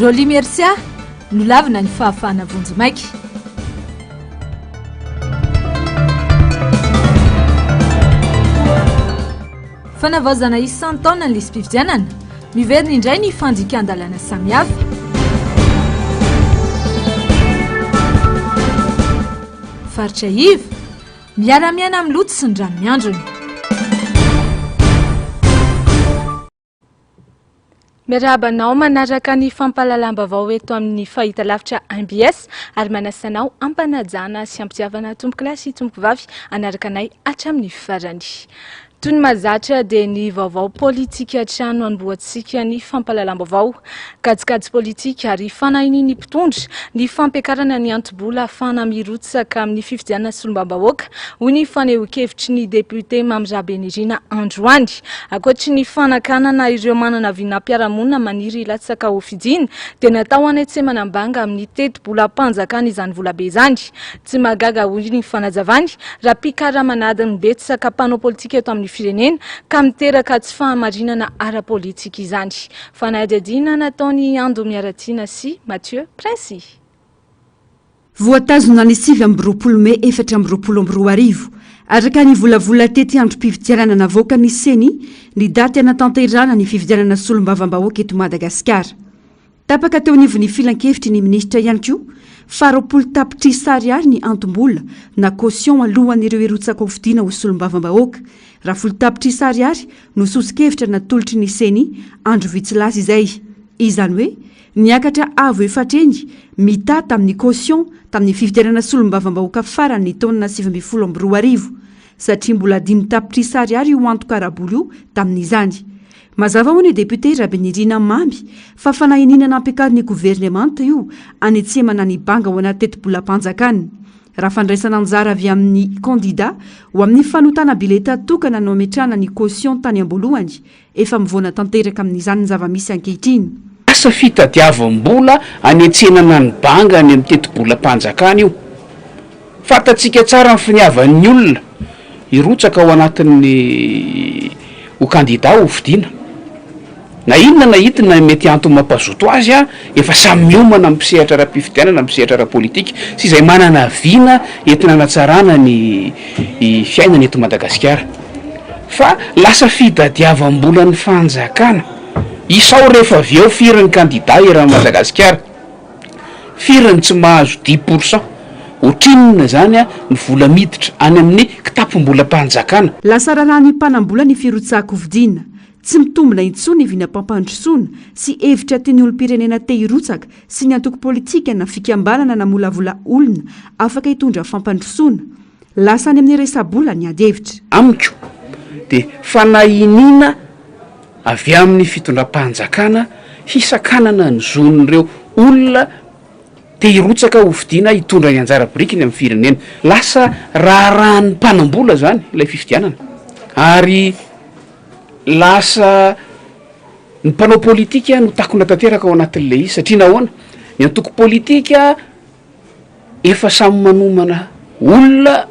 Jolie Mercia, nolavina ny fahafahana vonjimaika. Fanavaozana isan-taona ny lisi-pifidianana, miverina indray ny fandikan-dalàna samihafa. Faritra iva, miara-miaina amin'ny loto sy ny rano miandrona. Miarahaba anao manaraka ny fampahalalam-baovao eto amin'ny fahitalavitra mbs ary manasa anao am-panajana sy am-pitiavana tompokolahy sy tompokovavy hanaraka anay hatramin'ny farany. Toy ny mahazatra dia ny vaovao politika hatrany no anombohantsika ny fampahalalam-baovao. Kajikajy politika ary fanahinin'ny mpitondra ny fampiakarana ny anto-bola ahafahana mirotsaka amin'ny fifidianana solombavambahoaka, hoy ny fanehoan-kevitry ny depiote Mamy Rabenirina androany. Ankoatry ny fanakanana ireo manana vinam-piarahamonina maniry hilatsaka hofidiana dia natao hanetsemana banga amin'ny tetibolam-panjakana izany volabe izany. Tsy mahagaga hoy ny fanazavany raha mpikaraman'adiny betsaka mpanao politika eto amin'ny firenena ka miteraka tsy fahamarinana ara-politika izany. Fanadihadiana nataon'i Ando Miaratiana sy Mathieu Princy. Voatazona ny 29 mey 2024, araka ny volavola tetiandrom-pifidianana navoakan'ny Ceni ny daty hanatanterahana ny fifidianana solombavambahoaka eto Madagasikara. Tapaka teo anivon'ny filankevitry ny minisitra ihany koa fa 20 tapitrisa ariary ny antom-bola na caution alohan'ireo hirotsaka hofidiana ho solombavambahoaka, raha folo tapitrisa ariary no soso-kevitra natolotry ny Ceni andro vitsy lasa izay. Izany hoe niakatra avo efatr'heny mitaha tamin'ny caution tamin'ny fifidianana solombavambahoaka farany ny taona 2019 satria mbola dimy tapitrisa ariary io antoka ara-bola io tamin'izany. Mazava hoy ny député Rabenirina Mamy fa fanahiniana nampiakarin'ny governemanta io anetsemana ny banga ao anaty tetibolam-panjakana. Raha fandraisana anjara avy amin'ny kandida ho amin'ny fanotana bileta tokana no ametrahana ny caution tany am-boalohany, efa mivoana tanteraka amin'izany ny zava-misy ankehitriny. Asa fitadiavam-bola anetsenana ny banga any amin'ny tetibolam-panjakana io. Fantatsika tsara ny finiavan'ny olona hirotsaka ao anatin'ny ho kandida ho fidiana. Na inona na inona mety antony mampazoto azy, efa samy miomana amin'ny mpisehatra ara-pifidianana, amin'ny mpisehatra ara-politika sy izay manana vina entina hanatsarana ny fiainana eto Madagasikara. Fa lasa fitadiavam-bolan'ny fanjakana. Isao rehefa avy eo firy ny kandida eran'i Madagasikara. Firy ny tsy mahazo dix pour cent? Ohatrinona izany ny vola miditra any amin'ny kitapom-bolam-panjakana? Lasa raharahan'ny mpanam-bola ny firotsahan-kofidiana. Tsy mitombina intsony ny vinam-pampandrosoana sy hevitra tian'ny olom-pirenena te hirotsaka sy ny antoko politika na fikambanana namolavola olona afaka hitondra fampandrosoana. Lasa any amin'ny resa-bola ny ady hevitra. Amiko dia fanahiniana avy amin'ny fitondram-panjakana hisakanana ny zon'ireo olona te hirotsaka ho fidiana hitondra ny anjara birikiny amin'ny firenena. Lasa raharahan'ny mpanam-bola izany ilay fifidianana ary lasa ny mpanao politika no takona tanteraka ao anatin'ilay izy satria nahoana? Ny antoko politika Efa samy manomana olona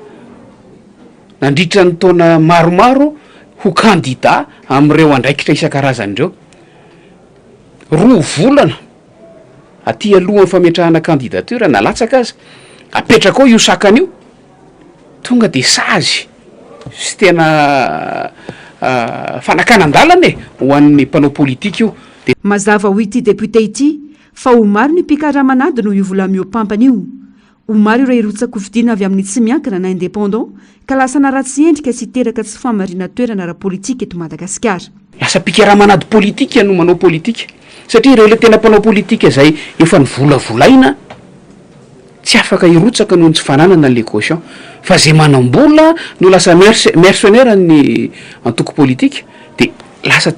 nandritra ny taona maromaro ho kandida amin'ireo andraikitra isan-karazany ireo. Roa volana aty alohan'ny fametrahana candidature na latsaka aza, apetraka ao io sakana io, tonga de sazy sy tena fanakanan-dalana e ho an'ny mpanao politika io. De. Mazava hoy ity député ity Fa ho maro ny mpikaraman'ady noho io vola mihoapampana io. Ho maro ireo hirotsa-kofidina avy amin'ny tsy miankina na indépendant ka lasa naratsy endrika sy hiteraka tsy fahamarinan-toerana ara-politika eto Madagasikara. Lasa mpikaraman'ady politika no manao politika satria ireo ilay tena mpanao politika izay efa novolavolaina tsy afaka hirotsaka noho ny tsy fananana an'ilay caution fa izay manam-bola no lasa mercenaire ny antoko politika dia lasa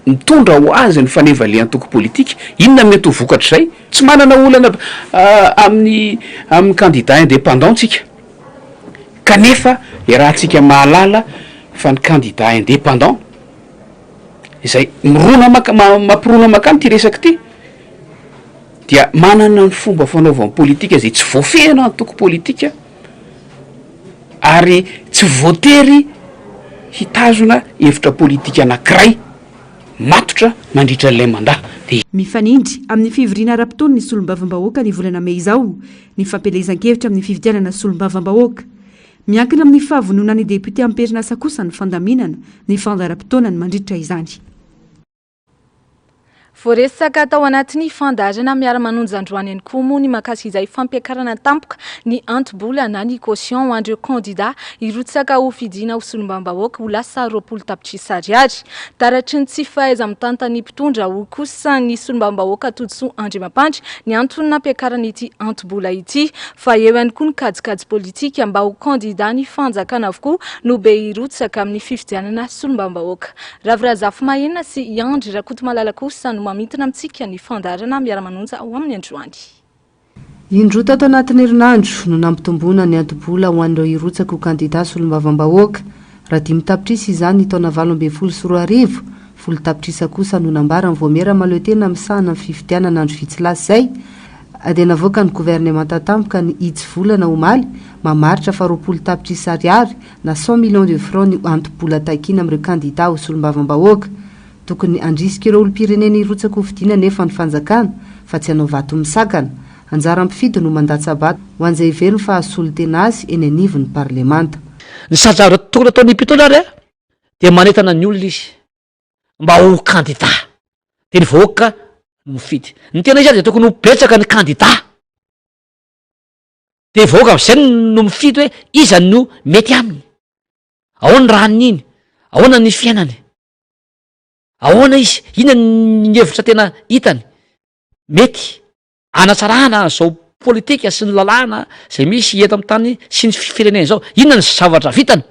Mitondra ho azy ny faneva le antoko politika, inona mety ho vokatr'izay? Tsy manana olana amin'ny amin'ny candidat indépendant tsika, kanefa iarahantsika mahalala fa ny candidat indépendant izay mirona maka- mampirona makany ity resaka ity dia manana ny fomba fanaovany politika izay tsy voafehina antoko politika, ary tsy voatery hitazona hevitra politika anankiray matotra mandritra ilay mandat. Dia. Mifanindry amin'ny fivoriana ara-potoan'ny solombavambahoaka ny volana mey izao ny fampielezan-kevitra amin'ny fifidianana solombavambahoaka. Miankina amin'ny fahavononan'ny depiote am-perinasa kosa ny fandaminana ny fandaharam-potoanany mandritra izany. Voaresaka tao anatin'ny fandaharana Miara-manonja androany ihany koa moa ny mahakasika izay fampiakarana tampoka ny anto-bola na ny caution ho an'ireo kandida hirotsaka ho fidiana ho solombavambahoaka ho lasa 20 tapitrisa ariary. Taratry ny tsy fahaiza-mitantan'ny mpitondra hoy kosa ny solombavambahoaka Todisoa Andriamampandry ny antony nampiakarana ity anto-bola ity fa eo ihany koa ny kajikajy politika mba ho kandida ny fanjakana avokoa no be hirotsaka amin'ny fifidianana solombavambahoaka. Ravo Razafimahenina sy i Andry Rakotomalala kosa no mamintina amintsika ny fandaharana Miara-manonja ho amin'ny androany. Indroa tato anatin'ny herinandro no nampitomboana ny anto-bola ho an'ireo hirotsaka ho kandida solombavambahoaka. Raha dimy tapitrisa izany ny taona 2018, folo tapitrisa kosa no nambaran'ny Vaomiera Mahaleotena misahana ny fifidianana andro vitsy lasa izay. Dia navoakan'ny governemanta tampoka ny hitsivolana omaly mamaritra fa 20 tapitrisa ariary na cent millions de francs ny anto-bola takiana amin'ireo kandida ho solombavambahoaka. Tokony handrisika ireo olom-pirenena hirotsaka ho fidiana anefa ny fanjakana fa tsy hanao vato misakana. Anjaran'ny mpifidy no mandatsa-bato ho an'izay heveriny fa hahasolo tena azy eny anivon'ny parlemanta. Ny zavatra tokony ataon'ny mpitondra ary dia manentana ny olona izy mba ho kandida dia ny vahoaka no mifidy. Ny tena izy ary dia tokony ho betsaka ny kandida. Dia vahoaka am'izay no mifidy hoe iza no mety aminy, ahoana ny ranony iny, ahoana ny fiainany, ahoana izy, inona ny hevitra tena hitany mety hanatsarana an'izao politika sy ny lalàna zay misy eto amin'ny tany sy ny firenena izao, inona ny zavatra vitany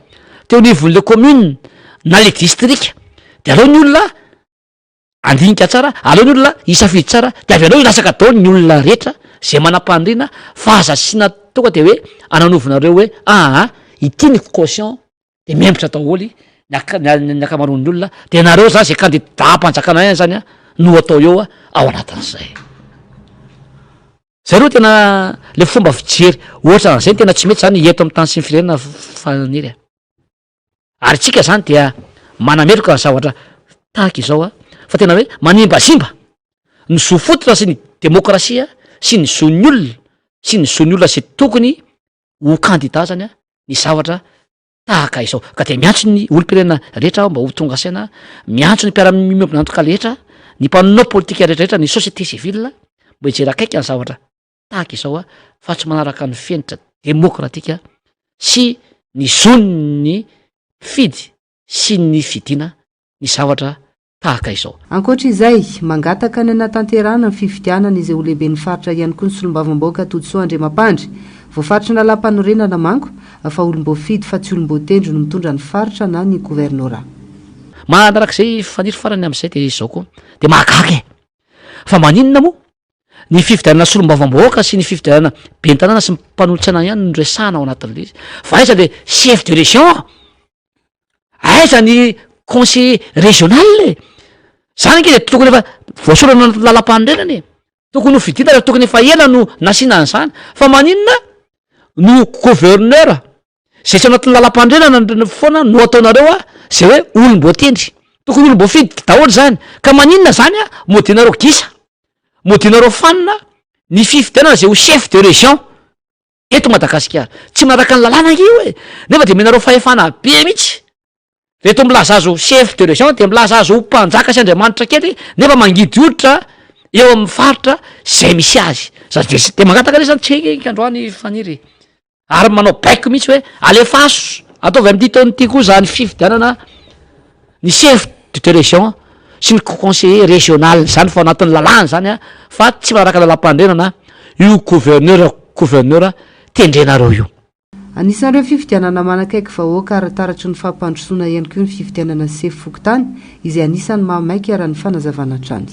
teo anivon'le commune na le district, de aleo ny olona Handinika tsara, aleo ny olona hisafidy tsara de avy aleo hilatsaka daholo ny olona rehetra zay manam-paniriana fa aza asiana tonga de hoe ananovinareo hoe aa ity ny caution de miembotra daholo ny aka- ny ankamaroan'ny olona de nareo zany zay kandidam-panjakana ihany zany a no atao eo ao anatin'izay. Zay aloha tena le fomba fijery ohatran'izay no tena tsy mety zany eto amin'ny tany sy ny firenena Faniry a. Ary tsika zany dia manameloka ny zavatra tahaka izao a, fa tena hoe manimbazimba ny zo fototra sy ny demokrasia sy ny zon'ny olona sy ny zon'ny olona izay tokony ho kandida zany a ny zavatra tahaka izao. Ka dia miantso ny olom-pirenena rehetra aho mba ho tonga saina, miantso ny mpiara-miombon'antoka rehetra, ny mpanao politika rehetra rehetra, ny société civile mba hijery akaiky ny zavatra tahaka izao a, fa tsy manaraka ny fenitra demokratika sy ny zon'ny mpifidy sy ny fidiana ny zavatra tahaka izao. Ankoatra izay, mangataka ny hanatanterahana ny fifidianana izay ho lehiben'ny faritra ihany koa ny solombavambahoaka Todisoa Andriamampandry. Voafaritry ny lalàmpanorenana manko fa olom-boafidy fa tsy olom-boatendry no mitondra ny faritra na ny governorat. Manarak'izay faniry farany amin'izay dia izao koa, dia mahagaga e! Fa maninona moa ny fifidianana solombavambahoaka sy ny fifidianana ben'ny tanàna sy ny mpanolotsaina ihany no resahana ao anatin'ilay izy? Fa aiza le chef de région? Aiza ny conseiller régional e? Zany ange de tokony efa voasoratra anatin'ny lalam-panorenana e! Tokony ho fidiana ary tokony efa ela no nasiana an'izany. Fa maninona no gouverneur Zay tsy anatin'ny lalam-pandrenana foana no ataonareo a, zay hoe olom-boatendry. Tokony olom-boafidy daholo zany. Ka maninona zany a, modianareo gisa, modianareo fanina ny fifidianana zay ho chef de région eto Madagasikara. Tsy manaraka ny lalàna ange io e! Nefa de omenareo fahefana be mihitsy. Reto milaza azy ho chef de région de milaza azy ho mpanjaka sy andriamanitra kely nefa mangidy hoditra eo amin'ny faritra zay misy azy. Za de de mangataka anie zany tsika androany Faniry e. Ary manao baiko mihitsy hoe alefaso ataovy amin'ity taona ity koa zany fifidianana ny chef de région sy ny conseiller régional zany fa ao anatin'ny lalàna zany an, fa tsy manaraka lalàmpanorenana io gouverneur gouverneur tendrenareo io. Anisan'ireo fifidianana manakaiky vahoaka ary taratry ny fampandrosoana ihany koa ny fifidianana sefo fokontany izay anisan'ny mahamaika raha ny fanazavana hatrany.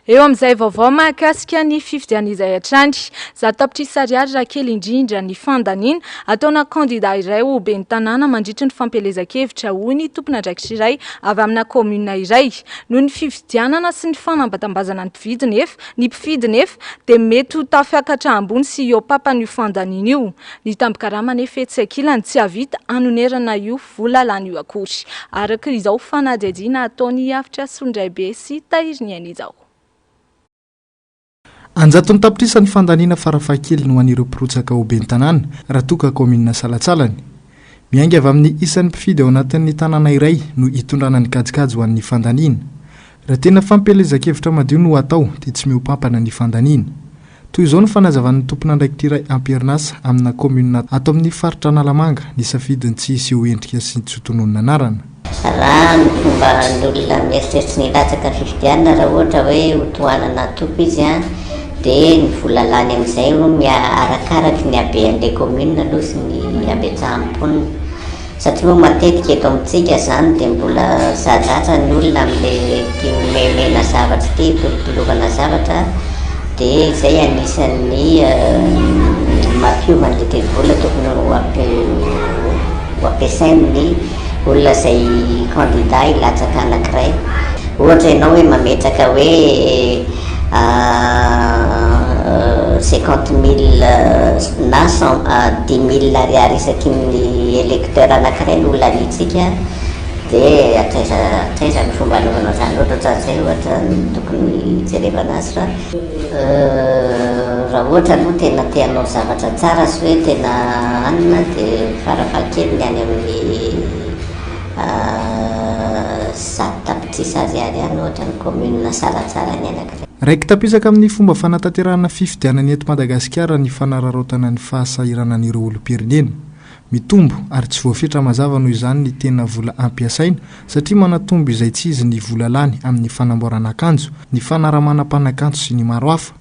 Eo amin'izay vaovao mahakasika ny fifidianana izay hatrany. 100 tapitrisa ariary raha kely indrindra ny fandaniana ataona kandida iray ho ben'ny tanàna mandritry ny fampielezan-kevitra, hoy ny tompon'andraikitra iray avy amina kaominina iray. Noho ny fifidianana sy ny fanambatambazana ny mpividy nefa ny mpifidy nefa dia mety ho tafiakatra ambony sy hiopapana io fandaniana io. Ny tambin-karama nefa etsy ankilany tsy hahavita hanonerana io vola lany io akory. Araka izao fanadihadiana ataon'i Avotra Solondraibe sy Tahiriniaina izao. Anjatony tapitrisa ny fandaniana farafahakeliny ho an'ireo mpirotsaka ho ben'ny tanàna raha toa ka kaominina salantsalany. Miainga avy amin'ny isan'ny mpifidy ao anatin'ny tanàna iray no hitondrana ny kajikajy ho an'ny fandaniana. Raha tena fampielezan-kevitra madio no atao dia tsy mihoa-pampana ny fandaniana. Toy izao ny fanazavan'ny tompon'andraikitra iray am-perinasa amina kaominina ato amin'ny faritra Analamanga nisafidy ny tsy hiseho endrika sy tsy hotononina anarana. Raha ny fomba ny olona mieritreritra ny hilatsaka fifidianana raha ohatra hoe ho tohanana antoko izy an, dia ny vola lany amin'izay hono arakaraky ny habean'ilay commune aloha sy ny habetsahan'ny mponina. Satria moa matetika eto amintsika izany dia mbola zazatra ny olona amin'ilay tia omemena zavatra ity, tolotolorana zavatra, dia izay anisan'ny mampiova an'ilay tetibola tokony ho ampiasain'ny olona izay kandida hilatsaka anankiray. Ohatra ianao hoe mametraka hoe 50 000 na cent 10 000 ariary isaky ny électeur anankiray no laniantsika dia hatraiza hatraiza ny fomba anaovana an'izany, ohatrohatran'izay ohatra no tokony hijerevana azy fa raha ohatra aloha tena te hanao zavatra tsara sy hoe tena hanina dia farafahakeliny any amin'ny 100 tapitrisa ariary any ohatra ny commune salatsalainy anankiray. Raiki-tapisaka amin'ny fomba fanatanterahana fifidianana eto Madagasikara ny fanararaotana ny fahasahiranan'ireo olom-pirenena. Mitombo ary tsy voafetra mazava noho izany ny tena vola ampiasaina satria manatombo izay tsy izy ny vola lany amin'ny fanamboarana akanjo, ny fanaramana mpanakanto sy ny maro hafa.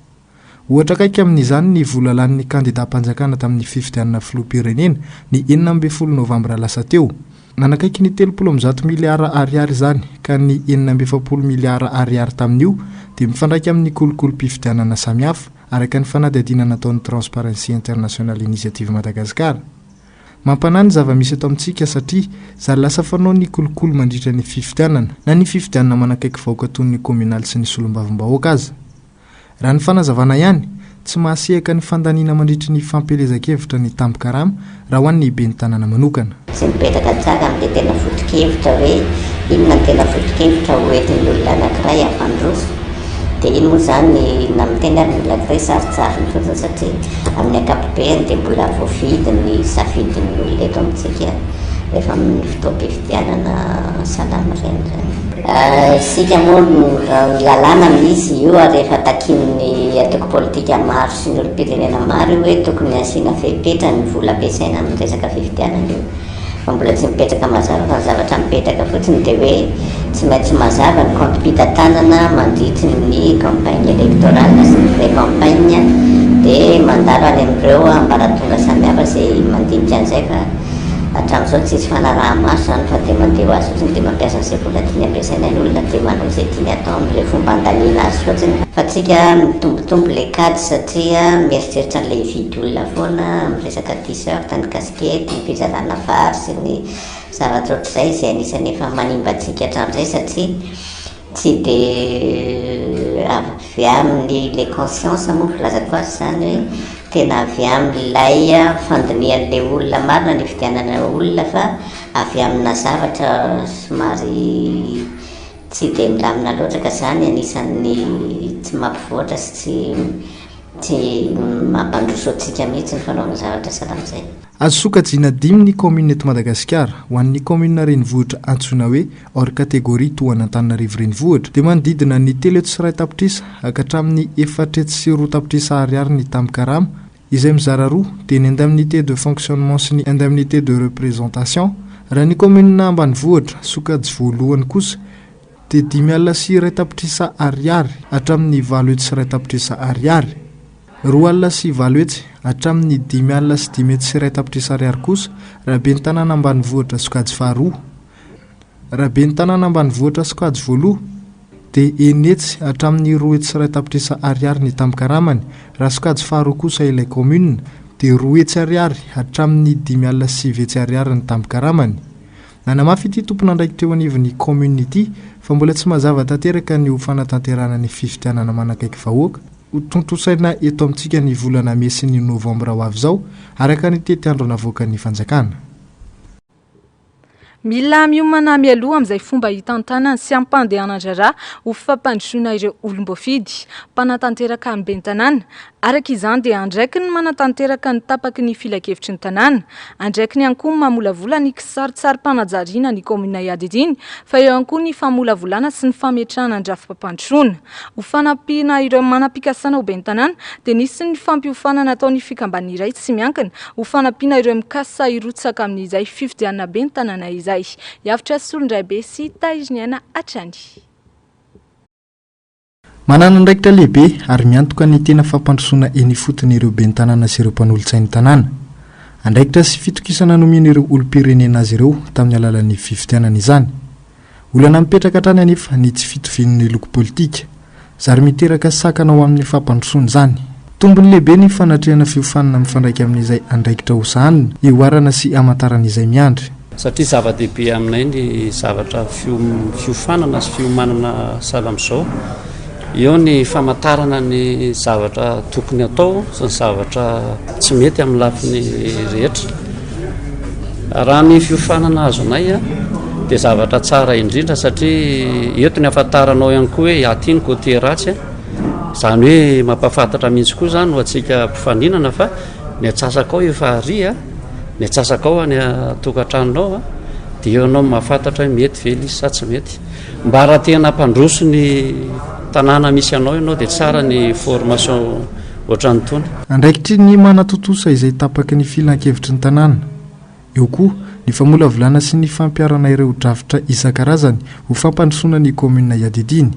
Ohatra akaiky amin'izany ny vola lanin'ny kandidam-panjakana tamin'ny fifidianana filoham-pirenena ny 16 novambra lasa teo. Nanakaiky ny 130 miliara ariary izany ka ny 46 miliara ariary tamin'io dia mifandraika amin'ny kolikolim-pifidianana samihafa, araka ny fanadihadiana nataon'ny Transparency International Initiative Madagascar. Mampanahy ny zava-misy eto amintsika satria zary lasa fanao ny kolikoly mandritra ny fifidianana, na ny fifidianana manakaiky vahoaka toy ny kaominaly sy ny solombavambahoaka aza. Raha ny fanazavana ihany, tsy mahasehaka ny fandaniana mandritry ny fampielezan-kevitra ny tambin-karama raha ho an'ny ben'ny tanàna manokana. Tsy mipetraka tsara amin'ilay tena foto-kevitra hoe inona no tena foto-kevitra ho entin'ny olona anankiray hampandroso. Dia iny moa izany na miteny ary ny olona anankiray sarotsarony fotsiny satria amin'ny ankapobeny dia mbola voafidy ny safidin'ny olona eto amintsika rehefa amin'ny fotoam-pifidianana salama ireny izany. Isika moa ny lalàna misy io ary efa takian'ny antoko politika maro sy ny olom-pirenena maro io hoe tokony hasiana fepetra ny vola ampiasaina amin'ny resaka fifidianana io fa mbola tsy mipetraka mazava fa ny zavatra mipetraka fotsiny dia hoe tsy maintsy mazava ny kaontim-pitantanana mandritry ny campagne électorale sy ny pré-campagne dia mandalo any amin'ireo ambaratonga samihafa izay mandinika an'izay fa hatramin'izao tsisy fanaraha-maso izany fa dia mandeha ho azy fotsiny dia mampiasa an'izay vola tiany ampiasaina ny olona dia manao izay tiany atao amin'ilay fomba andaniana azy fotsiny. Fa tsika mitombotombo ilay kajy satria mieritreritra an'ilay hividy olona foana amin'ny resaka t-shirt, ny casquette, ny fizarana vary sy ny zavatra ohatr'izay izay anisan'ny efa manimba antsika hatramin'izay satria tsy dia avy amin'ilay conscience moa filazako azy izany hoe tena avy amin'ilay fandinihan'ilay olona marina ny hividianana olona fa avy amina zavatra somary tsy dia milamina loatra ka izany anisan'ny tsy mampivoatra sy tsy tsy mampandroso antsika mihitsy ny fanaovana zavatra sahala amin'izay. Azo sokajiana dimy ny kaominina eto Madagasikara. Ho an'ny kaominina renivohitra antsoina hoe hors catégorie toa an'Antananarivo renivohitra dia manodidina ny 301 tapitrisa ka hatramin'ny 204 tapitrisa ariary ny tambin-karama izay mizara roa dia ny indemnité de fonctionnement sy ny indemnité de représentation. Raha ny kaominina ambanivohitra sokajy voalohany kosa dia 1.5 tapitrisa ariary hatramin'ny 1.800 tapitrisa ariary. 802 tapitrisa hatramin'ny 1.501 tapitrisa ariary kosa raha ben'ny tanàna ambanivohitra sokajy faharoa. Raha ben'ny tanàna ambanivohitra sokajy voaloha. dia 600 hatramin'ny 201 tapitrisa ariary ny tambin-karamany, raha sokajy faharoa kosa ilay kaominina dia 200 ariary hatramin'ny 950 ariary ny tambin-karamany. Nanamafy ity tompon'andraikitra eo anivon'ny kaominina ity fa mbola tsy mazava tanteraka ny ho fanatanterahana ny fifidianana manakaiky vahoaka, ho tontosaina eto amintsika ny volana mey sy ny novambra ho avy izao, araka ny tetiandro navoakan'ny fanjakana. Mila miomana mialoha amin'izay fomba hitantanana sy hampandehanan-draharaha ho fampandrosoana ireo olom-boafidy mpanatanteraka ny ben'ny tanàna. Araka izany dia andraikiny ny manatanteraka ny tapaky ny filankevitry ny tanàna. Andraikiny ihany koa ny mamolavola ny kisaritsarim-panajariana ny kaominina iadidiany fa eo ihany koa ny famolavolana sy ny fametrahana ny drafi-pampandrosoana. Ho fanampiana ireo manam-pikasana ho ben'ny tanàna dia nisy ny fampiofanana nataon'ny fikambanana iray tsy miankina ho fanampiana ireo mikasa hirotsaka amin'izay fifidianana ben'ny tanàna izay. Hiavotra Solondraibe sy Tahiriniaina hatrany. Manana andraikitra lehibe ary miantoka ny tena fampandrosoana eny ifotony ireo ben'ny tanàna sy ireo mpanolotsain'ny tanàna. Andraikitra sy fitokisana nomen'ireo olom-pirenena azy ireo tamin'ny alalan'ny fifidianana izany. Olana mipetraka hatrany anefa ny tsy fitovian'ny loko politika. Zary miteraka sakana ho amin'ny fampandrosoana izany. Tombony lehibe ny fanatrehana fiofanana mifandraika amin'izay andraikitra hosahanina, hihoarana sy hamantarana izay miandry. Satria zava-dehibe aminay ny zavatra fiofanana sy fiomanana sahala amin'izao. Eo ny famantarana ny zavatra tokony atao sy ny zavatra tsy mety amin'ny lafiny rehetra. Raha ny fiofanana azonay dia zavatra tsara indrindra satria eto ny ahafantaranao ihany koa hoe aty ny côté ratsy. Izany hoe mampahafantatra mihitsy koa izany ho antsika mpifaninana fa ny antsasakao efa ary, ny antsasakao any an-tokantranonao dia eo ianao mahafantatra hoe mety ve ilay izy sa tsy mety. Mba raha te hampandroso ny tanàna misy anao ianao dia tsara ny formation ohatran'itony. Andraikitry ny manatontosa izay tapaky ny filankevitry ny tanàna. Eo koa ny famolavolana sy ny fampiharana ireo drafitra isan-karazany ho fampandrosoana ny kaominina iadidiany.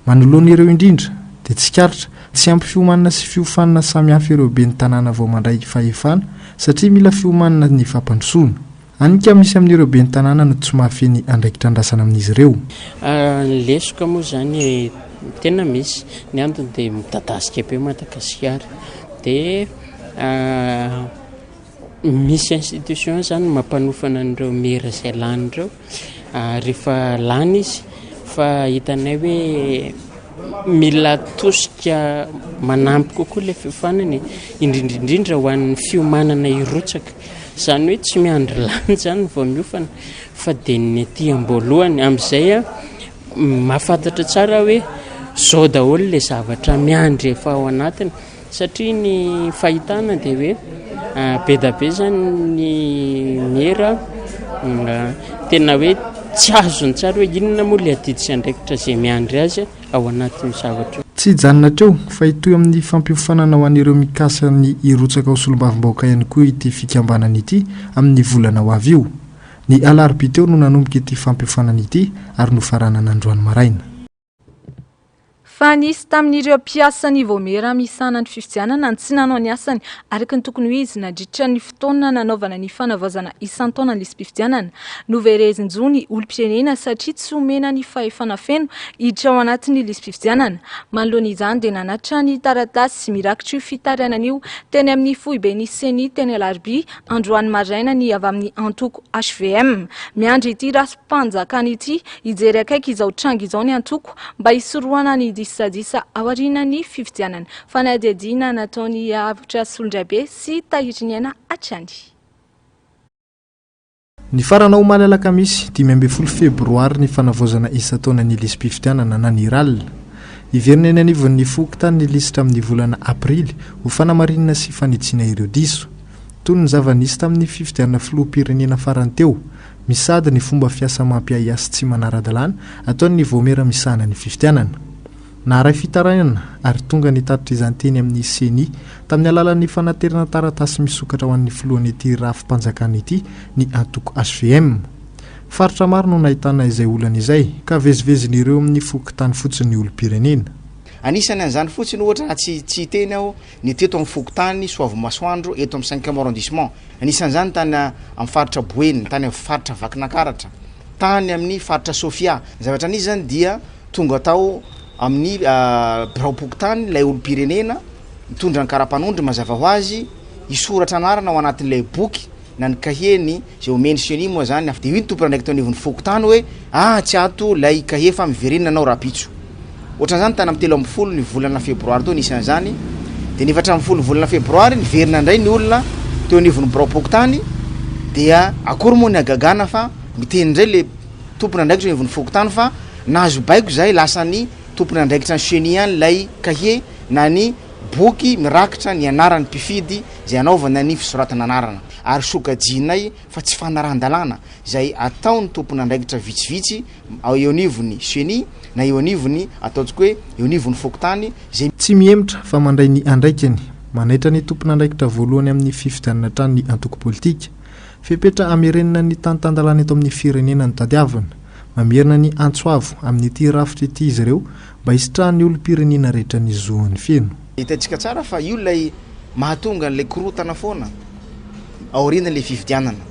Manoloana ireo indrindra dia tsikaritra, tsy ampy fiomanana sy fiofanana samihafa ireo ben'ny tanàna vao mandray fahefana satria mila fiomanana ny fampandrosoana. Any ka misy amin'ireo ben'ny tanàna no tsy mahafehy ny andraikitra andrasana amin'izy ireo. Ny lesoka moa izany tena misy, ny antony dia midadasika be Madagasikara, dia misy institution izany mampanofana an'ireo maire izay lany ireo, rehefa lany izy fa hitanay hoe mila tosika manampy kokoa ilay fiofanana e, indrindra indrindra ho an'ny fiomanana hirotsaka. Izany hoe tsy miandry lany izany vao miofana fa dia ny aty am-boalohany. Amin'izay mahafantatra tsara hoe izao daholo ilay zavatra miandry efa ao anatiny satria ny fahitana dia hoe be dia be izany ny mera tena hoe tsy azony tsara hoe inona moa ilay adidy sy andraikitra izay miandry azy. ao anatin'io zavatra io. Tsy hijanona hatreo fa hitohy amin'ny fampiofanana ho an'ireo mikasa ny hirotsaka ho solombavambahoaka ihany koa ity fikambanana ity amin'ny volana ho avy io. Ny alarobia teo no nanomboka ity fampiofanana ity ary nofaranana androany maraina. Fa nisy tamin'ireo mpiasan'ny Vaomiera misahana ny fifidianana no tsy nanao ny asany araka ny tokony ho izy nandritra ny fotoana nanaovana ny fanavaozana isan-taona ny lisi-pifidianana. Noverezin-jo ny olom-pirenena satria tsy omena ny fahefana feno hiditra ao anatin'ny lisi-pifidianana. Manoloana izany dia nanatitra ny taratasy mirakitra io fitarainana io teny amin'ny foiben'ny Ceni teny Alarobia androany maraina ny avy amin'ny antoko hvm. Miandry ity rasim-panjakana ity hijery akaiky izao tranga izao ny antoko mba hisorohana ny disadisa aorianan'ny fifidianana. Fanadihadiana nataon'i Avotra Solondraibe sy Tahiriniaina hatrany. Nifarana omaly alakamisy 15 febroary ny fanavaozana isan-taona ny lisi-pifidianana na ny Ral. Hiverina eny anivon'ny fokontany ny lisitra amin'ny volana aprily ho fanamarinana sy fanitsiana ireo diso. Toy ny zava-nisy tamin'ny fifidianana filoham-pirenena farany teo, misy sahady ny fomba fiasa mampiahiahy sy tsy manara-dalàna ataon'ny vaomiera misahana ny fifidianana. Naharay fitarainana ary tonga nitatitra izany teny amin'ny Ceni tamin'ny alalan'ny fanaterana taratasy misokatra ho an'ny filohan'ity rafi-panjakana ity ny antoko hvm. Faritra maro no nahitana izay olana izay ka vezivezin'ireo amin'ny fokontany fotsiny ny olom-pirenena. Anisany an'izany fotsiny ohatra raha tsy tsy hiteny aho ny teto amin'ny fokontany Soavimasoandro eto amin'ny cinquième arrondissement. Anisan'izany tany amin'ny faritra Boeny, tany amin'ny faritra Vakinankaratra, tany amin'ny faritra Sofia. Ny zavatra nisy izany dia. Tonga tao amin'ny biraom-pokontany ilay olom-pirenena mitondra ny kara-panondro mazava ho azy, hisoratra anarana ao anatin'ilay boky na ny kahie-ny izay omen'ny ceni moa zany, dia hoy ny tompon'andraikitra teo anivon'ny fokontany hoe ah tsy ato ilay kahie fa miverena anao rahampitso. Ohatran'izany tany amin'ny 13 ny volana febroary teo nisy an'izany, dia ny 14 ny volana febroary niverina indray ny olona teo anivon'ny biraom-pokontany, dia akory moa ny hagagana fa miteny indray le tompon'andraikitra eo anivon'ny fokontany fa nahazo baiko izahay lasan'ny tompon'andraikitra ny ceni ihany ilay kahie na ny boky mirakitra ny anaran'ny mpifidy izay anaovana ny fisoratana anarana ary sokajianay fa tsy fanarahan-dalàna izay ataon'ny tompon'andraikitra vitsivitsy eo anivon'ny ceni na eo anivon'ny ataontsika hoe eo anivon'ny fokontany izay Tsy mihemotra fa mandray ny andraikiny. Manaitra ny tompon'andraikitra voalohany amin'ny fifidianana hatrany ny antoko politika. Fepetra hamerenana ny tany tan-dalàna eto amin'ny firenena no tadiavina. Mamerina ny antso avo amin'ity rafitra ity izy ireo mba hisitrahan'ny olom-pirenena rehetra ny zoany feno. Hitantsika tsara fa io ilay mahatonga an'ilay korontana foana aorian'ilay fifidianana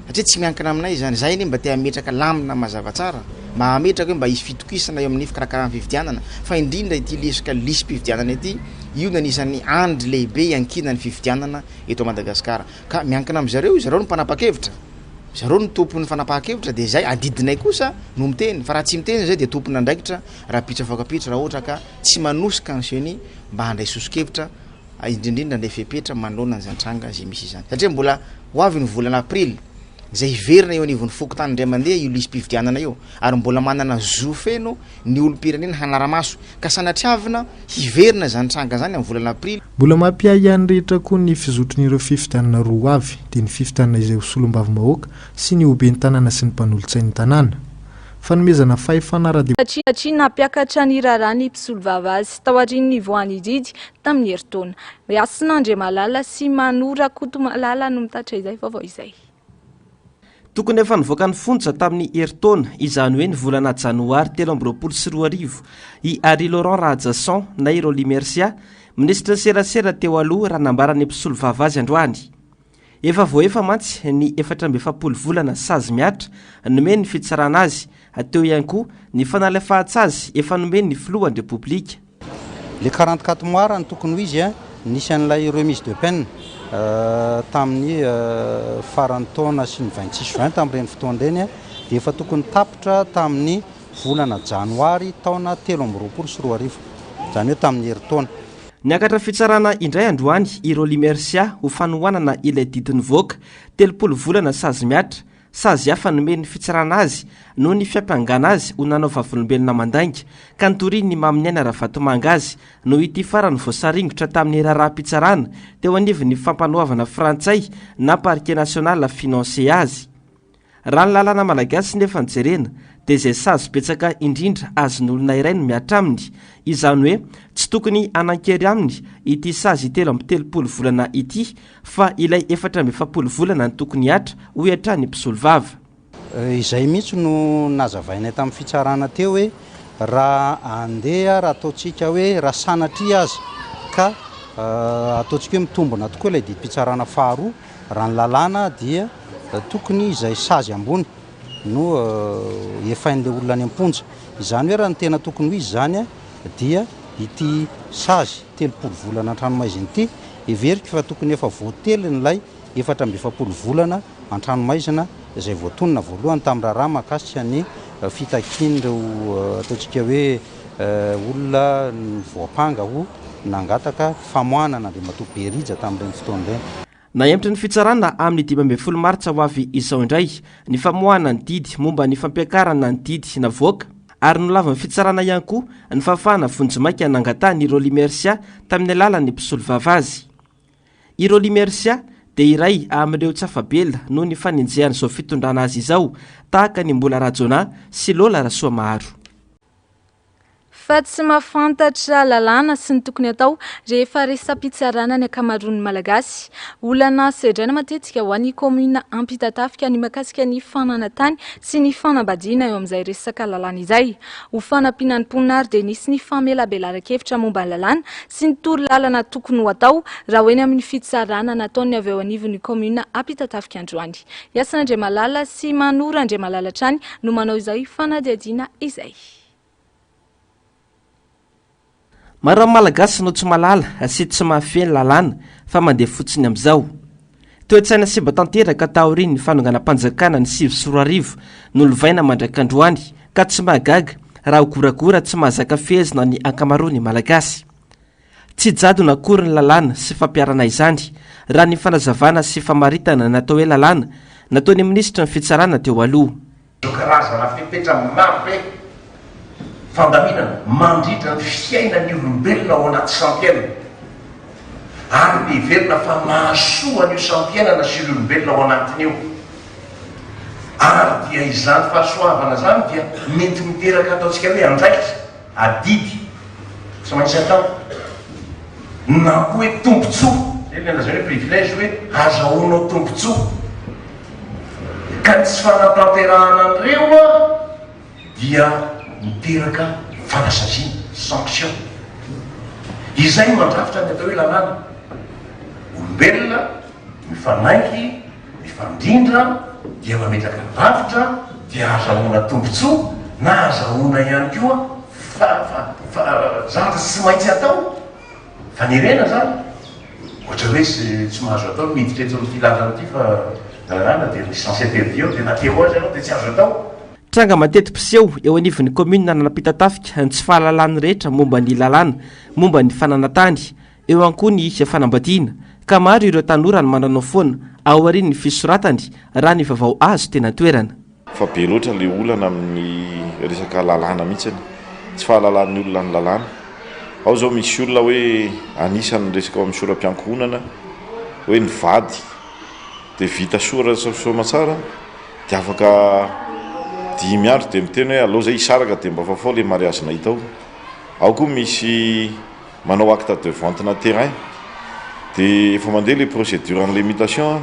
satria tsy miankina aminay izany. Izahay anie mba te hametraka lamina mazava tsara, mba hametraka hoe mba hisy fitokisana eo amin'ny fikarakarana fifidianana fa indrindra ity lesoka lisi-pifidianana ity, io no anisan'ny andry lehibe iankinan'ny fifidianana eto Madagasikara. Ka miankina amin-dry zareo, zareo no mpanapa-kevitra, zareo no tompon'ny fanapahan-kevitra dia izay adidinay kosa no miteny fa raha tsy miteny izay dia tompon'andraikitra rahampitso afaka-pitso raha ohatra ka tsy manosika ny ceni mba handray soso-kevitra indrindrindra handray fepetra manoloana an'izany tranga izay misy izany satria mbola ho avy ny volana aprily izay hiverina eo anivon'ny fokontany indray mandeha io lisi-pifidianana io ary mbola manana zo feno ny olom-pirenena hanara-maso ka sanatriavina hiverina izany tranga izany amin'ny volana aprily. Mbola mampiahiahy ny rehetra koa ny fizotron'ireo fifidianana roa ho avy, dia ny fifidianana izay ho solombavambahoaka sy ny ho ben'ny tanàna sy ny mpanolotsain'ny tanàna. Fanomezana fahefana ara. Satria nampiakatra ny raharaha ny mpisolovava azy taorian'ny nivoahan'ny didy tamin'ny herintaona. Hasina Andriamalala sy Mano Rakotomalala no mitatitra izay vaovao izay. Tokony efa nivoaka ny fonja tamin'ny herintaona, izany hoe ny volana janoary 2023, i Harry Laurent Rahajason na i Rolly Mercia, minisitry ny serasera teo aloha raha nambaran'ny mpisolovava azy androany. Efa voaefa mantsy ny 44 volana sazy mihatra nomen'ny fitsarana azy, teo ihany koa ny fanalefahan-tsazy efa nomen'ny filohan'ny Repoblika. Le 44 mois raha ny tokony ho izy, nisy an'ilay remise de peine tamin'ny faran'ny taona sy ny 26 juin tamin'ireny fotoana ireny dia efa tokony tapitra tamin'ny volana janoary taona 2023, izany hoe tamin'ny herintaona. Niakatra fitsarana indray androany i Rolly Mercia ho fanohanana ilay didy nivoaka, 30 volana sazy mihatra, Sazy hafa nomen'ny fitsarana azy noho ny fiampangana azy ho nanao vavolombelona mandainga ka nitorian'ny Maminiaina Ravatomanga azy noho ity farany voasaringotra tamin'ny raharaham-pitsarana teo anivon'ny fampanoavana frantsay na Parquet national financier azy. Raha ny lalàna malagasy nefa no jerena dia izay sazy betsaka indrindra azon'olona iray no mihatra aminy, izany hoe tsy tokony hanan-kery aminy ity sazy 33 volana ity fa ilay 44 volana no tokony hihatra, hoy hatrany ny mpisolovava. Izay mihitsy no nazavainay tamin'ny fitsarana teo hoe raha andeha raha ataontsika hoe raha sanatria aza ka ataontsika hoe mitombina tokoa ilay didim-pitsarana faharoa, raha ny lalàna dia tokony izay sazy ambony no efain'ilay olona any am-ponja. Izany hoe raha ny tena tokony ho izy izany dia ity sazy 30 volana an-tranomaizina ity, heveriko fa tokony efa voatelin'ilay 44 volana an-tranomaizina izay voatonona voalohany tamin'ny raharaha mahakasika ny fitakian'ireo ataontsika hoe olona voampanga ho nangataka famoahana an'Andriamatoa Berija tamin'ireny fotoana ireny. Nahemotra ny fitsarana amin'ny 15 martsa ho avy izao indray ny famoahana ny didy momba ny fampiakarana ny didy navoaka ary nolavin'ny fitsarana ihany koa ny fahafahana vonjimaika nangatahan'i Rolly Mercia tamin'ny alalan'ny mpisolovava azy. I Rolly Mercia dia iray amin'ireo tsy afa-bela noho ny fanenjehan'izao fitondrana azy izao tahaka an'i Mbola Rajaonah sy Lola Rasoamaharo. Fa tsy mahafantatra lalàna sy ny tokony atao rehefa resa-pitsarana ny ankamaroan'ny Malagasy. Olana sedraina matetika ho an'ny kaominina Ampitatafika ny mahakasika ny fananan-tany sy ny fanambadiana eo amin'izay resaka lalàna izay. Ho fanampiana ny mponina ary dia nisy ny famelabelaran-kevitra momba ny lalàna sy ny torolalana tokony ho atao raha ho eny amin'ny fitsarana nataon'ny avy eo anivon'ny kaominina Ampitatafika androany. Hasina Andriamalala sy Manoro Andriamalala hatrany no manao izay fanadihadiana izay. Maro amin'ny Malagasy no tsy mahalala sy tsy mahafehy ny lalàna fa mandeha fotsiny amin'izao. Toe-tsaina simba tanteraka taorian'ny fanonganam-panjakana ny 2009 nolovaina mandrak'androany ka tsy mahagaga raha ho goragora tsy mahazaka fehezina ny ankamaroan'ny Malagasy. Tsy jadona akory ny lalàna sy fampiharana izany, raha ny fanazavana sy famaritana ny atao hoe lalàna nataon'ny minisitry ny fitsarana teo aloha. Ireo karazana fepetra marobe fandaminana mandrindra ny fiainan'ny olombelona ao anaty sampiainana ary ny heverina fa mahasoa an'io sampiainana sy ireo olombelona ao anatiny io. Ary dia izany fahasoavana izany dia mety miteraka ataontsika hoe andraikitra. Adidy tsy maintsy atao na koa hoe tombontsoa, zay ilay lazaina hoe privilège hoe azahoanao tombontsoa. Ka ny tsy fanatanterahana an'ireo dia miteraka fanasaziana, sanction. Izay no mandrafitra ny atao hoe lalàna. Olombelona mifanaiky, mifandrindra dia mametraka rafitra dia azahoana tombontsoa na azahoana ihany koa fa fa fa zavatra tsy maintsy atao, fanerena zany, ohatra hoe tsy tsy mahazo atao ny miditra eto amin'ity lalana ity fa lalàna dia licence interdit ao dia na te ho aza ianao dia tsy azo atao. Tranga mateti-piseho eo anivon'ny kaominina Analampitatafika ny tsy fahalalan'ny rehetra momba ny lalàna momba ny fananantany Eo ihany koa ny fanambadiana, ka maro ireo tanora no mananao foana aorian'ny fisoratany raha ny vaovao azo teny an-toerana. Fa be loatra ilay olana amin'ny resaka lalàna mihitsy, tsy fahalalan'ny olona ny lalàna. Ao izao misy olona hoe anisan'ny resaka ao amin'ny sora-piankohonana hoe ny vady dia vita soratra soamatsara dia afaka dimy andro dia miteny hoe aleo izay hisaraka dia mba fafao ilay mariazinay tao. Ao koa misy manao acte de vente na terrain de efa mandeha le procédure an'le mutation an,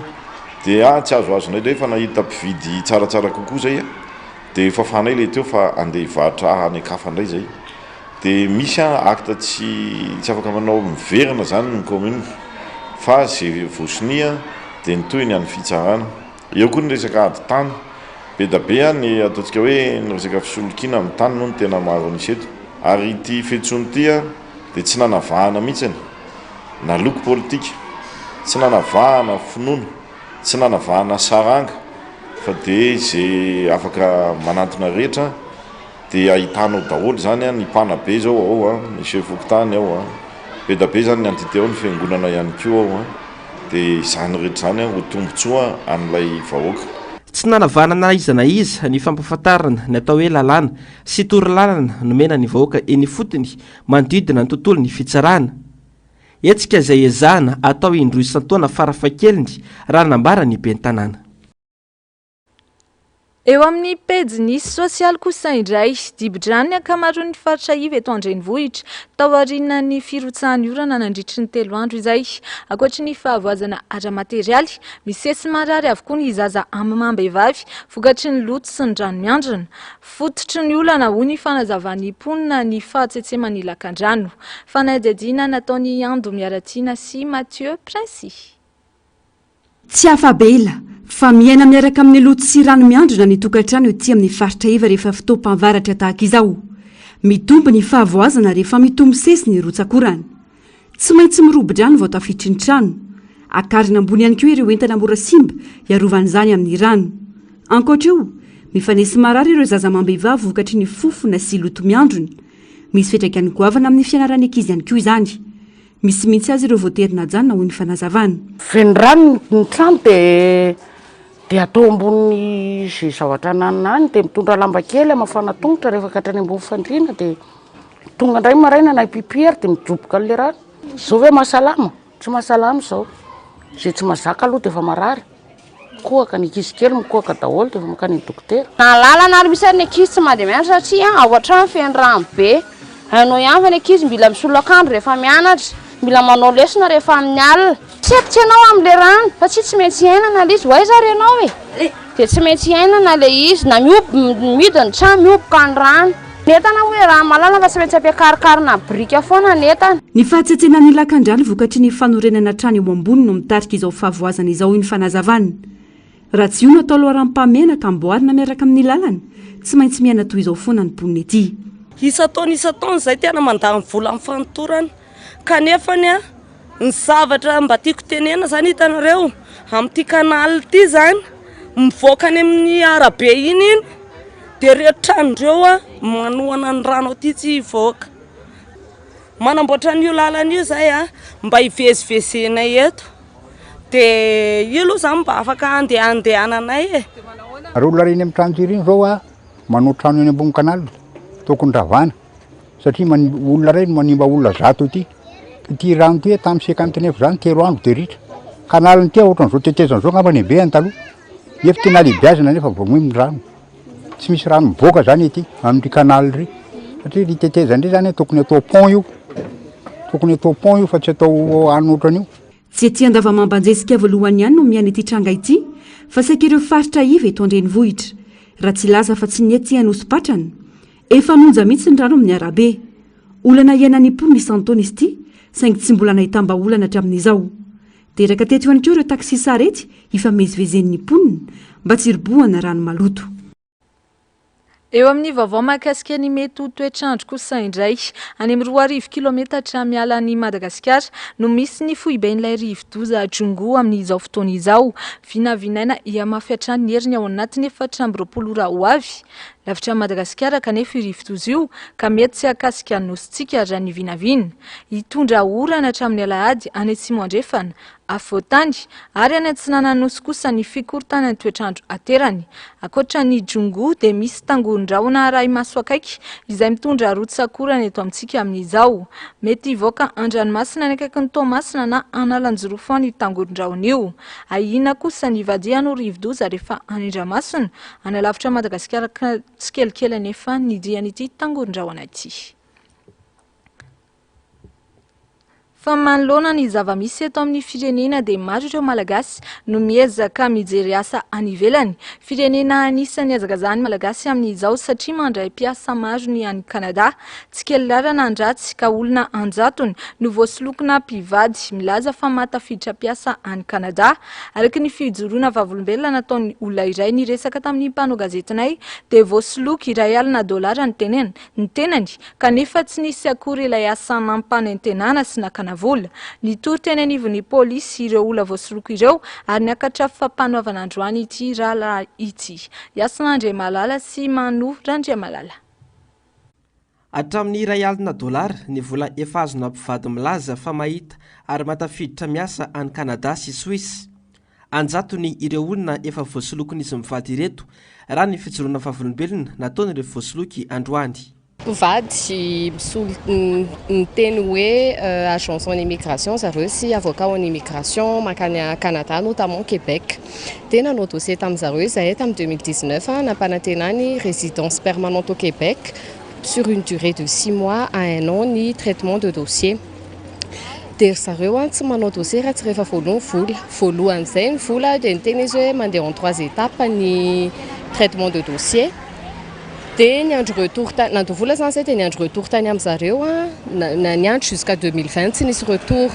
de ah tsy azoazonay ndray fa nahita mpividy tsaratsara kokoa zay an, de fafanay le teo fa andeha hivarotra any an-kafa ndray zay, de misy an acte tsy tsy afaka manao miverina zany ny commune fa ze voasonia de ny tohiny any fitsarana. Eo koa ny resaka ady tany. Be da be ny ataontsika hoe ny resaka fisolokiana amin'ny tany moa no tena maro an'isa eto. Ary ity fiantsoana ity dia tsy nanavahana mihitsy na loko politika, tsy nanavahana finoana, tsy nanavahana saranga fa dia izay afaka manantona rehetra Dia ahitanao daholo izany an, ny mpanabe izao ao an, ny chef fokontany ao an, be da be izany ny entité ao, ny fiangonana ihany koa ao an, dia izany rehetra izany an ho tombotsoa an'ilay vahoaka. Tsy nanavahana na iza na iza ny fampahafantarana ny atao hoe lalàna sy torolalana nomena ny vahoaka eny ifotony manodidina ny tontolon'ny fitsarana. Hetsika izay ezahana atao indroa isan-taona farafahakeliny raha nambaran'ny ben'ny tanàna. Eo amin'ny pejiny sosialy kosa indray, dibo-drano ny ankamaroan'ny faritra iva eto an-drenivohitra, taorian'ny firotsahan'ny orana nandritry ny telo andro izay. Ankoatry ny fahavoazana ara-materialy, misesy marary avokoa ny zaza amam-behivavy vokatry ny loto sy ny rano miandrona. Fototry ny olana, hoy ny fanazavan'ny mponina, ny fahatsetseman'ny lakandrano. Fanadihadiana nataon'i Ando Miaratiana sy Mathieu Princy. Tsy afa-bela fa miaina miaraka amin'ny loto sy rano miandrona ny tokantrano ety amin'ny faritra iva rehefa fotoam-pahavaratra tahaka izao. Mitombo ny fahavoazana rehefa mitombo sesy ny rotsak'orana. Tsy maintsy mirobo-drano vao tafiditry ny trano. Akarina ambony ihany koa ireo entana mora simba hiarovana izany amin'ny rano. Ankoatra io, mifanesy marary ireo zaza amam-behivavy vokatry ny fofona sy loto miandrona. Misy fiantraikany goavana amin'ny fianaran'ny ankizy ihany koa izany. Misy mihitsy aza ireo voatery najanona hoy ny fanazavana. Feno rano ny trano dia dia atao ambony izay zavatra ananona any dia mitondra lamba kely hamafana tongotra rehefa ka hatrany ambony fandriana dia tonga indray maraina na hipipi ary dia midoboka an'ilay rano. Izao ve mahasalama? Tsy mahasalama izao. Izay tsy mahazaka aloha dia efa marary. Mikohaka, ny ankizy kely mikohaka daholo dia efa mankany amin'ny dokotera. Na lalana ary misy ary ny ankizy tsy mandeha mianatra satria ao an-trano feno rano be. Hainao ihany fa ny ankizy mila misolo akanjo rehefa mianatra, mila manao lesona rehefa amin'ny alina. Sempotra ianao amin'ilay rano fa tsy tsy maintsy iainana ilay izy, ho aiza ary ianao e? Dia tsy maintsy iainana ilay izy, na mihoby, mihidy ny trano, mihoboka ny rano. Ny entana moa iaraha-mahalala fa tsy maintsy ampiakarikarina biriky foana ny entana. Ny fahatsetsenan'ny lakandrano vokatry ny fanorenana trano eo ambony no mitarika izao fahavoazana izao, hoy ny fanazavana. Raha tsy io no atao loharanom-pahamehana ka amboarina miaraka amin'ny lalana, tsy maintsy miaina toy izao foana ny mponina ety. Isan-taona isan-taona izay tena mandany vola amin'ny fanotorana kanefany a ny zavatra mba tiako tenena zany hitanareo amin'ity canal ity zany mivoaka any amin'ny arabe iny iny dia ireo trano ireo a manohana ny rano aty tsy hivoaka. Manamboatra an'io lalana io zay a mba hivezivezenay eto dia io aloha zany mba afaka andehandehananay e. Reo olona reny amin'ny trano tery iny zao a manao trano eny ambony canal tokony ravana satria olona iray no manimba olona zato ity. Ity rano ity tamin'ny 59 zany telo andro dia ritra. Canal ity ohatran'izao tetezana izao angamba ny habehany taloha nefa tena lehibeazina nefa vao maimbo ny rano. Tsy misy rano mivoaka zany ety amin'ry canal ry satria ry tetezana ry zany tokony atao pont io, tokony atao pont io fa tsy atao any ohatran'io. Tsy ety Andavamamba-Anjesika voalohany ihany no miaina ity tranga ity fa saika ireo faritra iva eto an-drenivohitra. Raha tsy hilaza fa tsy ny ety Anosipatrana. Efa nonja mihitsy ny rano amin'ny arabe. Olana iainan'ny mponina isan-taona izy ity saingy tsy mbola nahitam-bahaolana hatramin'izao. Teraka teto ihany koa ireo taxi sarety hifamezivezen'ny mponina mba tsy hirobohana rano maloto. Eo amin'ny vaovao mahakasika ny mety ho toetr'andro kosa indray, any amin'ny 2000 kilometatra miala an'i Madagasikara no misy ny foiben'ilay rivodoza Djongo amin'izao fotoana izao. Vinavinaina hihamafy hatrany ny heriny ao anatin'ny 24 ora ho avy. Lavitra an'i Madagasikara kanefa io rivodoza io ka mety tsy hahakasika ny nosintsika raha ny vinavina. Hitondra orana hatramin'ny alahady any atsimo andrefana, afovoan-tany ary any atsinanan'ny nosy kosa ny fikorontanan'ny toetr'andro aterany. Ankoatra ny Djongo dia misy tangoron-drahona arahi-maso akaiky izay mitondra rotsak'orana eto amintsika amin'izao. Mety hivoaka an-dranomasina any akaikin'i Toamasina na Analanjirofo any io tangoron-drahona io. Ahiana kosa ny hivadihany ho rivodoza rehefa any an-dranomasina, any alavitra Madagasikara tsikelikely anefa ny dian'ity tangoron-drahona ity. Fa manoloana ny zava-misy eto amin'ny firenena dia maro ireo Malagasy no miezaka mijery asa any ivelany. Firenena anisan'ny hazakazahan'ny Malagasy amin'izao satria mandray mpiasa maro ny any Canada. Tsy kely lalana ny ratsy ka olona an-jatony no voasolokina mpivady milaza fa mahatafiditra mpiasa any Canada. Araka ny fijoroana vavolombelona nataon'ny olona iray niresaka tamin'ny mpanao gazetinay dia voasoloky 1 alina dolara ny tenany ny tenany kanefa tsy nisy akory ilay asa nampanentenana sy nakana vola. Nitory teny anivon'ny polisy ireo olona voasoloky ireo ary niakatra fampanoavana androany ity raharaha ity. Hasina Andriamalala sy Mano Randriamalala. Hatramin'ny 1 alina dolara ny vola efa azona mpivady milaza fa mahita ary mahatafiditra miasa any Canada sy Suisse. An-jatony ireo olona efa voasolokin'izy mivady ireto, raha ny fijoroana vavolombelona nataon'ireo voasoloky androany. Mpivady misolo miteny hoe agence en immigration zareo sy avocat en immigration mankany Canada notamment Québec. Dia nanao dossier tamin'zareo izahay tamin'ny 2019 nampanantenany résidence permanente au Québec sur une durée de 6 mois à 1 an ny traitement de dossier. Dia ry zareo an tsy manao dossier raha tsy rehefa voaloa ny vola. Voalohan'izay ny vola dia niteny izy hoe mandeha en trois étapes ny traitement de dossier. Dia niandry retour ta- nandoa vola izany izay dia niandry retour tany amin-dry zareo an, na niandry jusqu'à 2020 tsy nisy retour.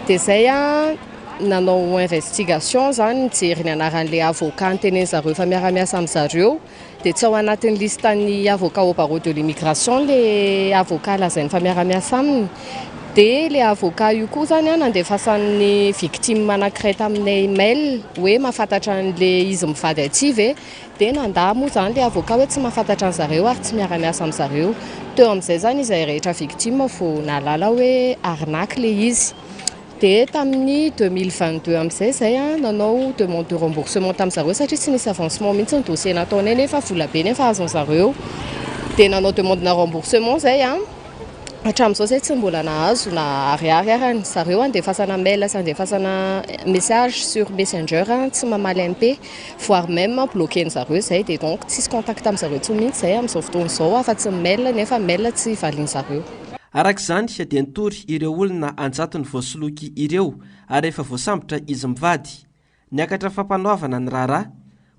Dia izay an nanao investigation izany nijery ny anaran'ilay avocat nitenen'ny zareo fa miara-miasa amin-dry zareo. Dia tsy ao anatin'ny listan'ny avocat au barreau de l'immigration ilay avocat lazainy fa miara-miasa aminy. Dia ilay avocat io koa izany an, nandefasan'ny victime anankiray taminay mail hoe mahafantatra an'ilay izy mivady aty ve. Dia nandà moa izany ilay avocat hoe tsy mahafantatra an'zareo ary tsy miara-miasa amin'zareo. Teo amin'izay izany izahay rehetra victime vao nahalala hoe arnaque ilay izy. Dia tamin'ny 2022 amin'izay izahay nanao demande de remboursement tamin'zareo satria tsy nisy avancement mihitsy ny dossier nataonay nefa vola be nefa azon'zareo. Dia nanao demande-na remboursement izahay an, hatramin'izao izahay tsy mbola nahazo na ariary arany. Zareo andefasana mail sy andefasana message sur messenger tsy mamaly MP, voire même bloquer-n'zareo izahay dia donc tsisy contact amin'zareo intsony mihitsy izahay amin'izao fotoana izao afa-tsy ny mail nefa mail tsy valian'zareo. Araka izany dia nitory ireo olona an-jatony voasoloky ireo ary efa voasambotra izy mivady. Niakatra fampanoavana ny raharaha.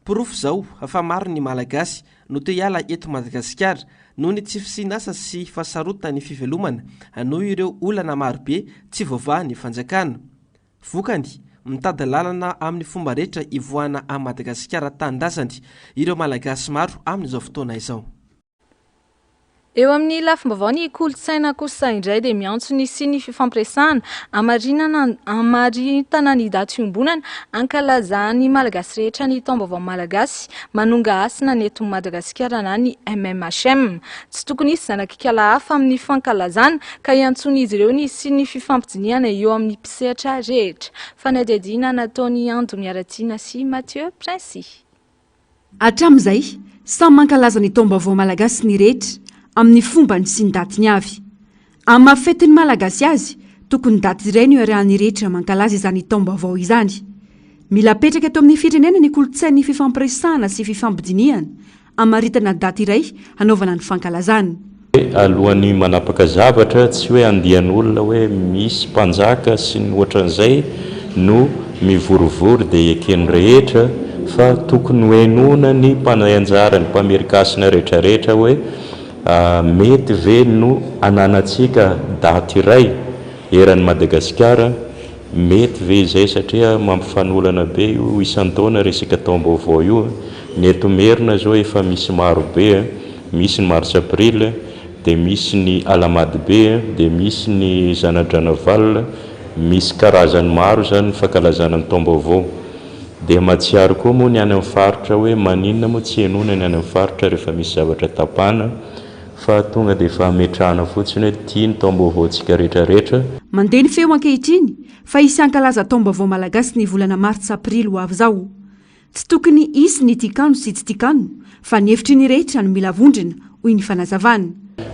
Porofo izao fa maro ny Malagasy no te hiala eto Madagasikara noho ny tsy fisian'asa sy fahasarotan'ny fivelomana noho ireo olana marobe tsy voavahan'ny fanjakana. Vokany, mitady lalana amin'ny fomba rehetra hivoahana an'i Madagasikara tanindrazany ireo Malagasy maro amin'izao fotoana izao. Eo amin'ny lafim-baovao ny kolontsaina kosa indray dia miantso ny hisian'ny fifampiresahana hamarinana hamaritana ny daty iombonana ankalazan'ny Malagasy rehetra ny taom-baovao malagasy manonga hasina ny eto Madagasikara na ny MMHM. Tsy tokony hisy zanak'ikala hafa amin'ny fankalazana ka iantsoan'izy ireo ny hisian'ny fifampidinihana eo amin'ny mpisehatra rehetra. Fanadihadiana nataon'i Ando Miaratiana sy Mathieu Princy. Hatramin'izay, samy mankalaza ny taom-baovao malagasy ny rehetra, amin'ny fombany sy ny datiny avy. Amin'ny maha fetin'ny Malagasy azy, tokony daty iray no iarahan'ny rehetra mankalaza izany taom-baovao izany. Mila apetraka eto amin'ny firenena ny kolontsain'ny fifampiresahana sy fifampidinihana, hamaritana daty iray hanaovana ny fankalazana. Alohan'ny manapaka zavatra, tsy hoe andian'olona hoe misy mpanjaka sy ny ohatran'izay no mivorivory dia eken'ny rehetra fa tokony hohenoina ny mpandray anjara, ny mpamerikasina rehetrarehetra hoe mety ve no ananantsika daty iray eran'i Madagasikara Mety ve izay satria mampifanolana be io isan-taona resaka taom-baovao io, ny eto Merina zao efa misy maro be, misy ny mars april, dia misy ny Alahamadibe, dia misy ny Zanadranavalona, misy karazany maro zany ny fankalazana ny taom-baovao. Dia mahatsiaro koa moa ny any amin'ny faritra hoe maninona moa tsy henoina ny any amin'ny faritra rehefa misy zavatra tapahana fa tonga dia efa ametrahana fotsiny hoe ity ny taom-baovaontsika rehetra rehetra. Mandeha ny feo ankehitriny fa hisy hankalaza taom-baovao malagasy ny volana martsa aprily ho avy izao. Tsy tokony hisy ny tia-kano sy tsy tia-kano fa ny hevitry ny rehetra no mila vondrona, hoy ny fanazavana.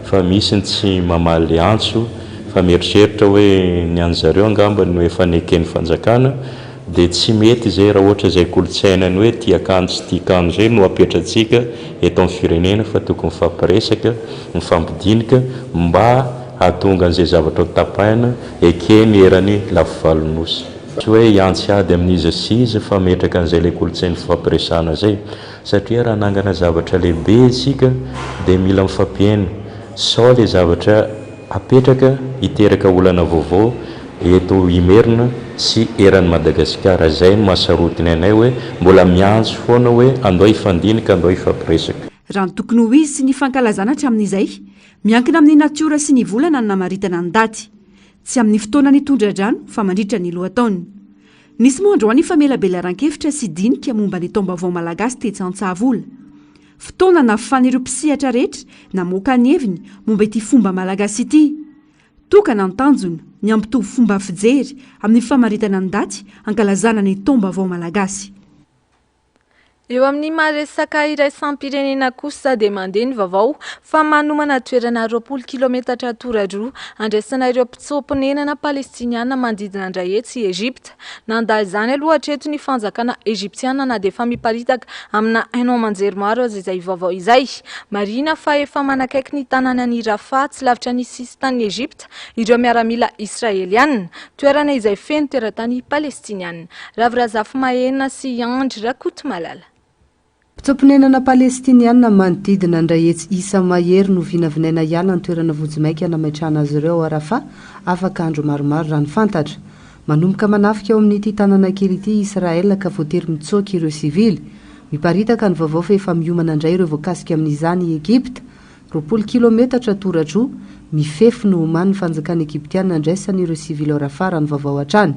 Fa misy ny tsy mamaly antso fa mieritreritra hoe ny an'zareo angamba no efa neken'ny fanjakana Dia tsy mety izay raha ohatra izay kolontsaina ny hoe tia kanto sy tia kano izay no apetratsika eto amin'ny firenena fa tokony mifampiresaka, mifampidinika mba hahatonga an'izay zavatra ho tapahina ekeny eran'ny lafivalon'ny Nosy. Tsy hoe hiantsy ady amin'iza sy iza fa hametraka an'izay ilay kolontsain'ny fifampiresahana izay satria raha hanangana zavatra lehibe isika dia mila mifampihaino sao ilay zavatra Apetraka hiteraka olana vaovao eto Imerina sy eran'i Madagasikara. Izay no mahasarotiny anay hoe mbola miantso foana hoe andao hifandinika, andao hifampiresaka. Raha ny tokony ho izy sy ny fankalazana hatramin'izay, miankina amin'ny natiora sy ny volana ny namaritana ny daty. Tsy amin'ny fotoana ny tondra-drano fa mandritra ny lohataona. Nisy moa androany famelabelaran-kevitra sy dinika momba ny taom-baovao malagasy tetsy Antsahavola. Fotoana nahafahan'ireo mpisehatra rehetra namoaka ny heviny momba ity fomba malagasy ity. Tokana ny tanjona, ny hampitovy fomba fijery amin'ny famaritana ny daty hankalazana ny taom-baovao malagasy. Eo amin'ny maha resaka iraisam-pirenena kosa dia mandeha ny vaovao fa manomana toerana 20 kilometatra tora-droa handraisana ireo mpitsoa-ponenana palestiniana manodidina an-dRahetsy i Egypta. Nandà izany aloha hatreto ny fanjakana Egyptiana na dia efa miparitaka amina haino aman-jery maro aza izay vaovao izay. Marihina fa efa manakaiky ny tanànan'i Rafah, tsy lavitra ny sisintanin'i Egypta, ireo miaramila Israeliana. Toerana izay feno teratany Palestiniana. Ravo Razafimahenina sy Andry Rakotomalala. Mpitsoa-ponenana Palestiniana manodidina ny iray hetsy isa mahery no vinavinaina hiala ny toerana vonjimaika nametrahana azy ireo ao Rafah afaka andro maromaro raha ny fantatra. Manomboka manafika ao amin'ity tanàna kely ity i Israel ka voatery mitsoaka ireo sivily. Miparitaka ny vaovao fa efa miomana indray ireo voakasika amin'izany i Egypta. 20 kilometatra tora-droa, mifefy no omanin'ny fanjakana Egyptiana handraisana ireo sivily ao Rafah raha ny vaovao hatrany.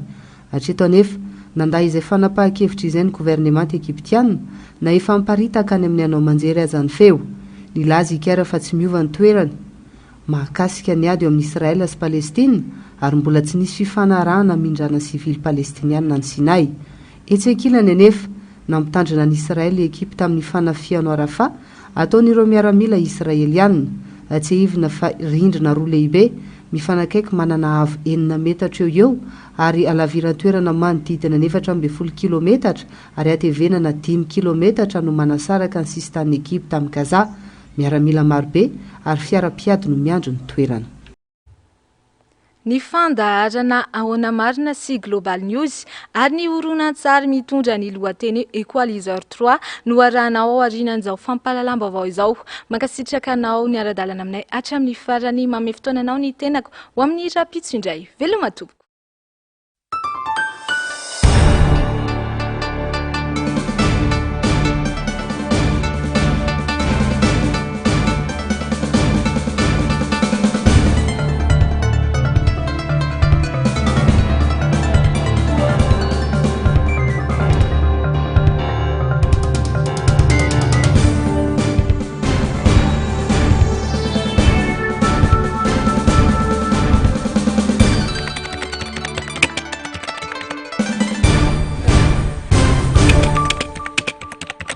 Hatreto anefa, nandà izay fanapahan-kevitra izay ny governemanta Egyptiana, na efa miparitaka any amin'ny haino aman-jery aza ny feo. Nilaza i Caire fa tsy miova ny toerany mahakasika ny ady eo amin'i Israel sy Palestina ary mbola tsy nisy fifanarahana hamindrana sivily Palestiniana any Sinai. Etsy ankilany anefa, nampitandrina an'i Israel i Egypta amin'ny fanafihana ao Rafah Ataon'ireo miaramila Israeliana. Tsiahivina fa rindrina roa lehibe, mifanakaiky manana haavo enina metatra eo ho eo ary halaviran-toerana manodidina ny 14 kilometatra ary hatevenana dimy kilometatra no manasaraka ny sisintanin'i Egypta amin'i Gaza. Miaramila marobe ary fiara mpiady no miandry ny toerana. Ny fandaharana Ahoana Marina sy Global News ary ny horonantsary mitondra ny lohateny Equalizer 3 no arahanao ao aorianan'izao fampahalalam-baovao izao. Mankasitraka anao niara-dalana aminay hatramin'ny farany. Manome fotoana anao ny tenako ho amin'ny rahampitso indray. Veloma tompoko.